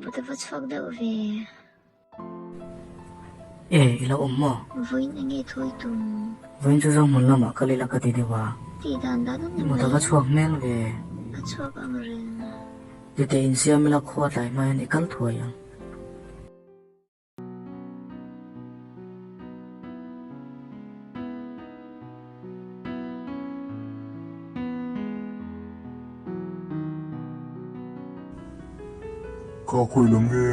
Mut a va chhuak deuh ve. E, i lo awm maw? Vawiin enge thawi tum? Vawiin chu Zohmun lamah kal ila ka ti deuh a. Tih dan dan a ni Mut a va mai. chhuak hmel ve. A chhuak ang reng. Titeh insiam ila khua tlai hma hian i kal thuai ang. Ka khawi lam nge?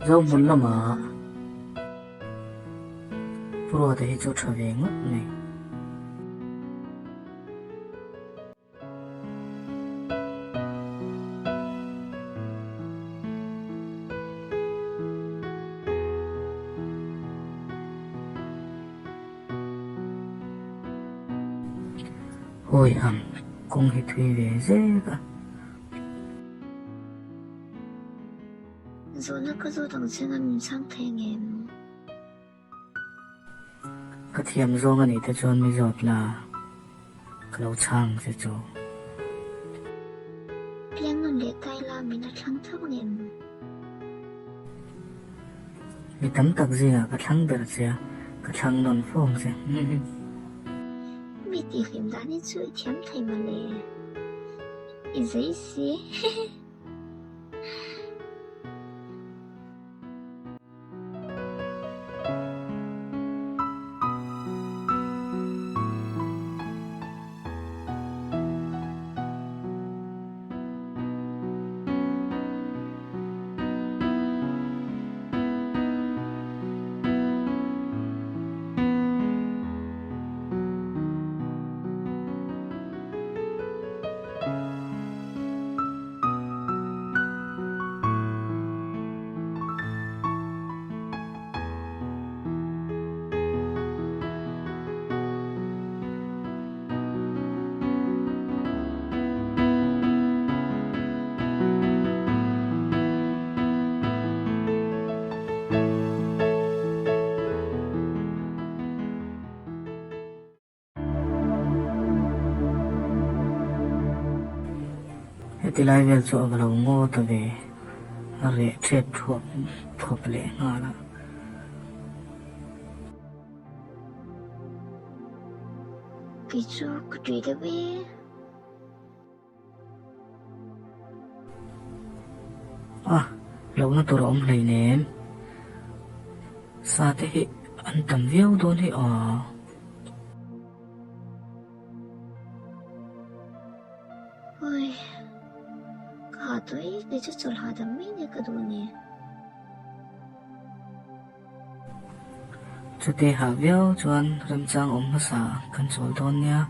Zo hmun lamah Pu Ruata hi chu tha ve ngawt mai. Hawi ang kawng hi thui ve zek a. Zawhna ka zawt ang che nga min chhang thei ngem? Ka thiam zawng a nih te chuan mi zawt la, ka lo chhang che chu. Piang nun leh tai la min a thlang tho ngem? Mi tam tak zingah ka thlang ber che a, ka thlang nawn fo ang che. Mi tihhlim dan hi chu i thiam thei mawle. I zei si. Heti lai vel chu a va lo ngaw ta ve, a reh ṭhet thuap thuap leh nghal a. Kei chu ka tui deuh e. A, lohna tur a awm hleinem. Sa te hi an tam viau dawn hi aw. Oi, ka ha tawh e, kei chu chawlh hahdam mai nia ka duh ni. Chute hah viau chuan remchang awm hmasa kan chawl dawn nia.